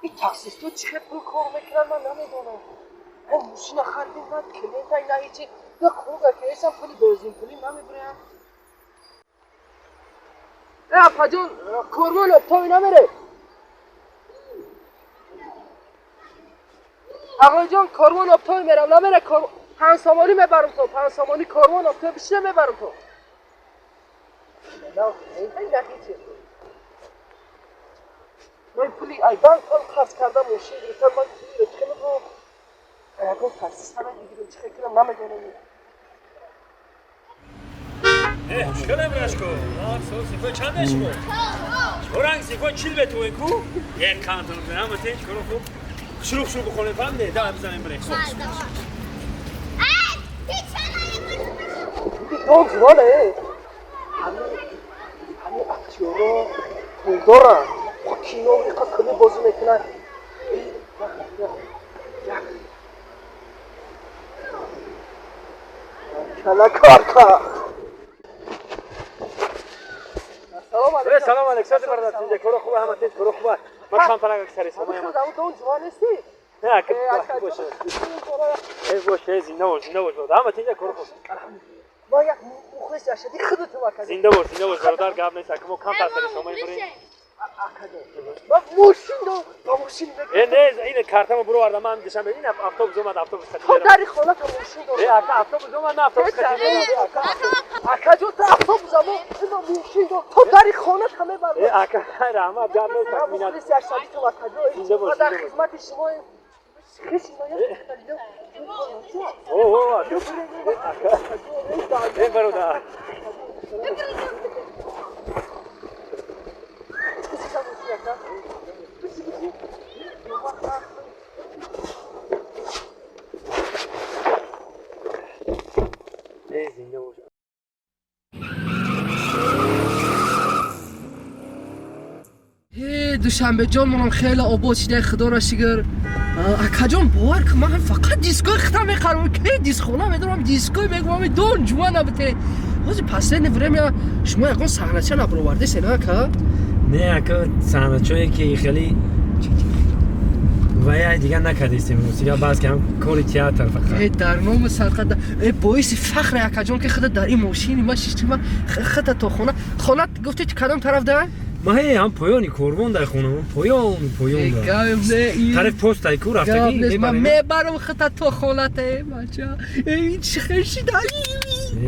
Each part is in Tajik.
Ин таксистҳо чӣ хел пул кор мекунанд, ман намедонам. Ай мошина харидем, на клиентай, на ҳечи. На круга кесам, пули бензинпулӣ намебурям. Э, апаҷон, корвон оптови намере? Ағоҷон, корвон оптови мерам, намере? 5 сомонӣ мебарам то, 5 сомонӣ корвон оптови бишина, мебарам то. На ҳечи. Ман пули ай банк қарз кардам, мошин гирифтам, ман пулиро чӣ хел мебурам? Ягон таксист бигирам, чӣ хел кунам, намедонам. Чикор брашко? Сифои чанд шумо? Оранг сифои 40 бетуен ку? Як кантон ҳама тен чикоро хуб. Шурӯъ шурӯъ бихонем, фаҳмиде? Давай бизанем бирем. Дон ҷувоне, ҳами актёро пулдоранд, кино иқа клип бозӣ мекунанд. Кала кор ка. Салом алейкум. Салом алейкум. Сади бародар, тинҷа коро хуб, ҳама тинҷ, коро хуб. Ма камтарак аксари самоям. Ҳамин дон ҷувон нестӣ? Не, ки боше. Э, боше, зинда бош, зинда бош. Ҳама тинҷа, коро хуб. Ма як мухлис ашади худату ака. Зинда бош, зинда бош, бародар, гап нест. Ака мо камтар сари самоям бурем. Ма мошин до, ба мошин. Э, не, ин картамо буровардам, ман душанбе ин автобус омад, автобус хати. То дари хона та мошин дорам. Э, ака, автобус омад, на автобус хати. Ака ҷон, та автобус амо, ма мошин до, то дари хона та мебарам. Э, ака, раҳмат, гап нест. Ма мухлиси ашади ту, ака ҷон. Ма дар хизмати шумо. О, ака. Э, бародар. Э, зинда бош. Душанбеҷон, манам хеле обод шида, худоро шукр. Акаҷон, бовар кун, ман фақат дискои хита мехарам. Ки дискхона медорам, дискои мегӯям, дон ҷуа набите. Ҳозир последнее время шумо ягон саҳнача набаровардесен, ака? Не, ака, саҳначое ки хеле вая дигар накардистем, ростига, баъз ки ҳам кори театр фақат. Э, дар номи садқа, э, боиси фахре, акаҷон, ки худа дар ин мошини ма шишти, ма хита то хона. Хона гуфти кадом тараф да? Ма ҳе ҳам поёни корвон дар хона, поён, поён тараф постай ку рафтагӣ. Ман мебарам хита то хоната, бача. Ин чӣ хел шида?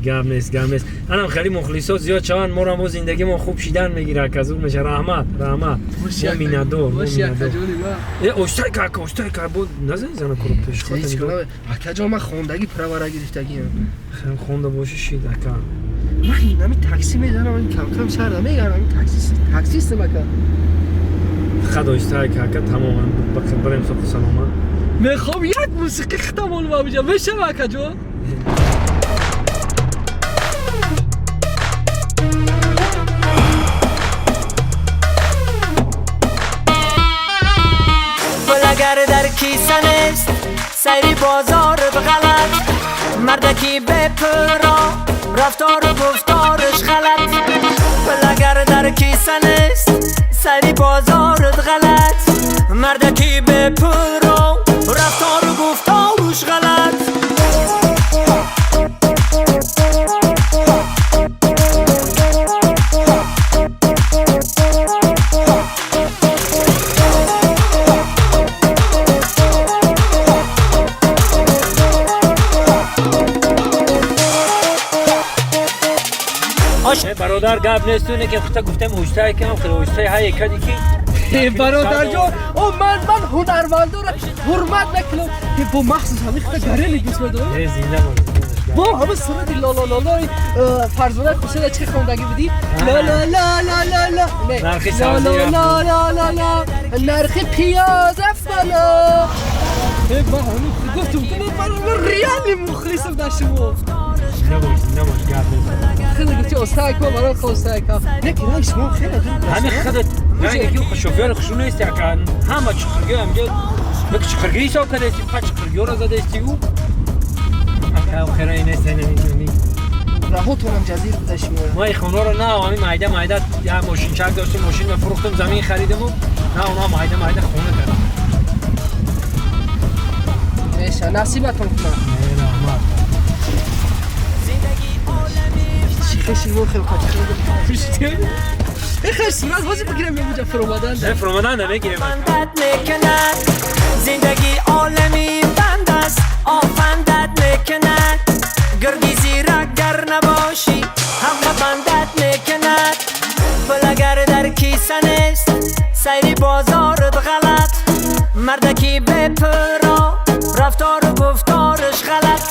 Гап нест, гап нест. Анам хеле мухлисот зиёд шаванд, моро мо зиндагимон хуб шидан мегирад, казур меша. Раҳмат, раҳмат, мо миннатдор, мо миннатдор. Э, остай ка, ака, остай ка, бо назани зана коро пеш. Акаҷон, ман хондагӣ, правара гирифтагиам. Хонда боши, шид, ака. Ман нами такси мезанам, камкам шаҳрда мегардам, таксистам, ака. Фақат оҳиста, ака, ака, тамоман барем соқу саломат. Мехоҳам як мусиқӣ хитамон мабиҷа мешава, акаҷон? Агар дар киса нест, сайри бозорат ғалат. Мардаки бепулро рафтору гуфтораш ғалат. Пул агар дар киса нест, сайри бозорат ғалат. Мардаки бепулро рафтору гуфторуш ғалат. Бародар, гап нест, уне ки хута гуфтем, оҳистае кам, хеле оҳистае ҳае кади ки. Бародарҷон, о, ман ҳунармандора ҳурмат мекунам, бо махсус ҳамин хита гарели дӯст медорам. Э, зинда бош. Бо ҳама суруди лолололои Фарзона Хуршеда чӣ хондагӣ будӣ? Ла-ла-ла-ла-ла-ла. Нархи сабзӣ. Ла-ла-ла-ла, нархи пиёз рафт боло. Ман ҳамин гуфтум, ман реально мухлисам дар шумо. Зинда бош, зинда бош, гап нест. Хеле гуфти остайка, барои хостайка. Не, ки рай шумо хеле. Ҳамин худат ранги ки шофёри хушрӯ нести, ака, ҳама чиқиргиҳо ҳамҷо бак чиқиргӣ ҳисоб кардасти, фақат чиқиргиҳоро задаисти ӯ. Ака, хеле нест, ин. Раҳотонам ҷазир буда шумо. Ма ин хонаро на ҳамин майда майда як мошинчак доштем, мошинро фурӯхтем, замин харидему на онҳо майда майда хона кардем. Меша, насибатон кунам. Раҳмат. Чӣ хеши мо хел қати. Хеш сурат ҳозир бигирем мебуҷа фуромадан. Не, фуромадан намегирем. Бандат мекунад зиндагӣ олами банд аст, офандат мекунад гирди зирак гар набошӣ ҳама бандат мекунад. Пул агар дар киса нест сайри бозорат ғалат, мардаки бепулро рафтору гуфтораш ғалат.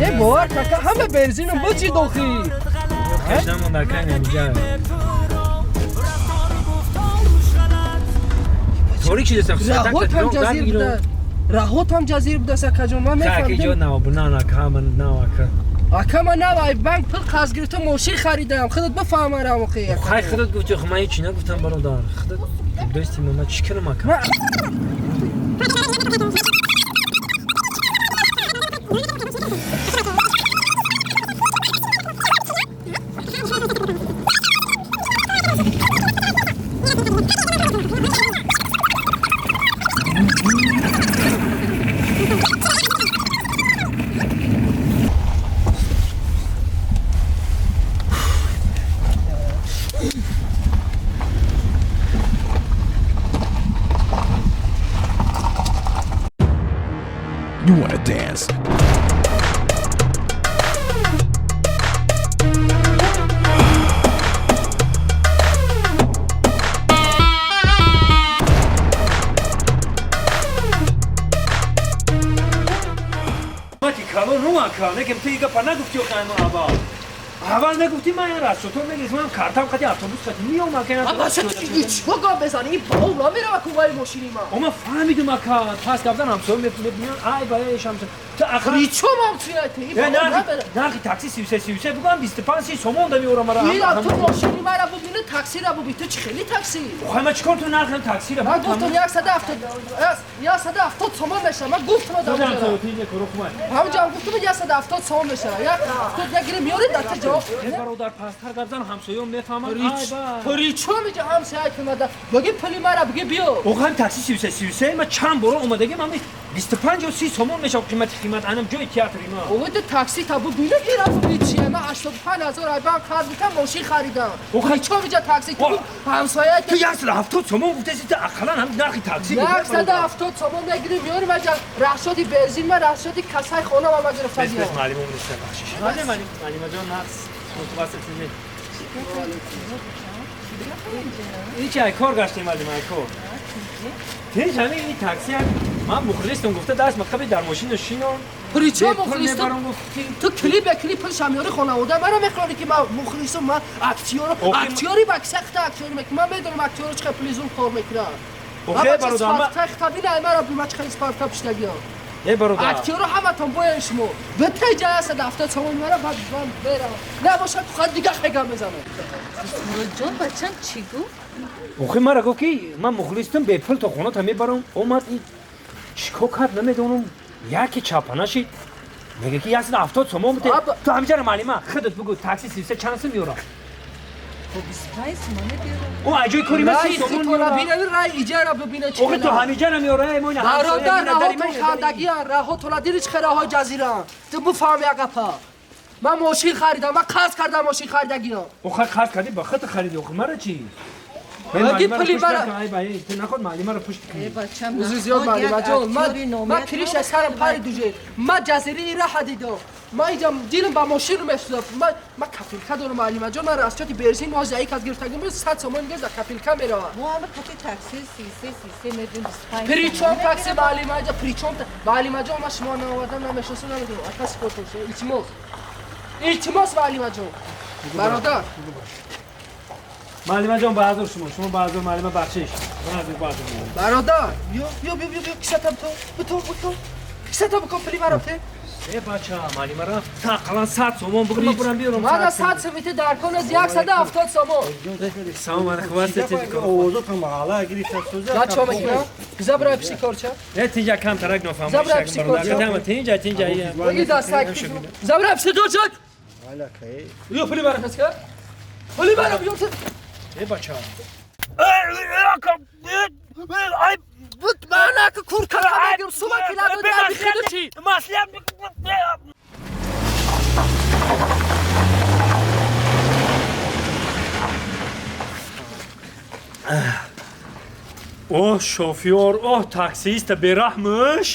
Не бовар кака ҳама бензином бо чӣ дохӣ? Хеш намонда кай намиҷа. Торик шуда сахт. Раҳотам ҷазир буда. Раҳотам ҷазир буда сакаҷон, ман Ки ҷо мефаҳмидам. нав на на кама нав ака. Ака ман нав ай банк пул қарз гирифта мошин харидам. Худат бифаҳма рамохи. Хай худат гуфти, ман ҳеч нагуфтам бародар. Худат дӯсти ман чӣ кунам ака? You wanna dance? Мати калон ру ака, лекин ту ига па нагуфти охи ама аввал. Аввал нагуфти ман я расчётор мегирифтам, ман картам қати автобус қати миём ака. Аба чӣ чӣ гап мезанӣ? Ин баул намерава куваи мошини ман. О ман фаҳмидум ака, пас гафтан ҳамсоя мебиён, ай ба эй шамса. Ту ака Причём ҳамсояте? Ин баул намера. нархи такси 33 33 бугам 25 30 сомон да меорам мара. Ира ту мошини мара бубини, таксира буби. Ту чӣ хели такси? Охай ман чикор ту нархи таксира? Ман гуфтам 170 170 сомон мешава. Ман гуфтам Худам дар то тиҷа коро хумай. ҳамҷа гуфтам 170 сомон мешава. Як ҳафтод як гири меори дар ту ҷавоб. Э бародар пасттар гап зан ҳамсоён мефаҳманд. Ай ба. Причём иҷа ҳамсоя кунада? Буги пули мара буги биё. Охай такси 33 33 ман чанд бора омадагим ҳами 25 ё 30 сомон мешава қимати қимат анам ҷои театри ма. Ова ту такси та бубини ира буби чие? Ман 85 ҳазор ай банк қарз гирифтам мошин харидам. Охай Причём иҷа такси? Ту ҳамсоя ту 170 сомон гуфтаси ту ақаллан ҳам нархи такси. 170 сомон мегирим меорим аҷа расчёти бензин ман расчёти касаи хонам ама Бес гирифтагиам. бес маълимом неста бахшиш. Маълим маълима ҷон нақс мутавассит не. Ҳеч ай кор гаштем маълим ай кор. Тинч ҳамин ин такси ман мухлистам гуфта даст мақаби дар мошина шинон. Причём Бепул мухлистам? мебарам гуфти. Ту клип ба клип пул шамёри хонавода мара мехӯрӣ ки ман мухлисам, ман актёр актёри ба сахта актёри мекунам. Ман медонам актёро чӣ пули зур кор мекунанд. Охе бародар ман Спартак бина мара би ман чӣ Спартак пиштагиам. Э бародар. Актёро ҳаматон бояд шумо. Битаи ҷа 170 сомон мара баъд ман берам. Набошад худ дига хегам мезанам. Муроджон бачам чӣ гуфт? Охе мара гуфт ки ман мухлистам бепул то хона та мебарам. Омад ин чикор кард намедонам. Яке чапана шид. Мега ки 170 сомон бите. Ту ҳамиҷара маълима худат бугу такси 33 чанд сум меорам? Хоб 25 сомон мебиёрам. О аҷои кори ман 30 сомон меорам. Бина рай иҷара бибина чӣ. Охе ту ҳамиҷара меора эй мо ина Бародар раҳотон хандагиан, раҳотона диди чӣ раҳои ҷазираан. Ту буфаҳм як гапа. Ман мошин харидам, ман қарз кардам мошин харидагиам. Охе қарз кардӣ ба худат харидӣ охе мара чӣ? Баги пули мара ай ба ту наход маълимаро пушт кунӣ. Э бачам Узри зиёд маълима ҷон. Ман криша сарам пари дуже. Ман ҷазираи раҳа дидам. Ман инҷа дилам ба мошин месӯзад. Ман капилка дорам маълима ҷон. Ман расчёти бензин мо заик аз гирифтагим 100 сомон гез капилка меравад. Мо ҳама кати такси 33 33 медиҳем 25. Причём такси маълима ҷон? Причём маълима ҷон? Ман шумо наовардам, намешносам, намедонам. Ака сипос илтимос. Илтимос маълима ҷон. Бародар. Маълима ҷон баҳазур шумо, шумо баҳазур маълима бахшиш. Баҳазур баҳазур. Бародар, биё биё биё биё кисатам то, бито бито. Кисатам бикун пули маро те. Э бача, маълима рафт. Та ақаллан 100 сомон бугу ман бурам биёрам. Мана 100 сомон дар кон аз 170 сомон. Салом алейкум, васте тиҷ кор. Овозотон маҳалла гирифта сӯза. Ма чо мекунам? Гиза брай пиши корча. Не тинҷа кам тарак нофаҳмиш. Забрай пиши корча. Тинҷа тинҷа. Баги дастак. Забрай пиши корча. Майли, акай. Ё пули маро хас кар. Пули маро биё. Э, бача. Бут мана ки курка мегирам, сума ки надоди, аби хиду чи? Оҳ, шофёр, оҳ, таксиста бераҳмш.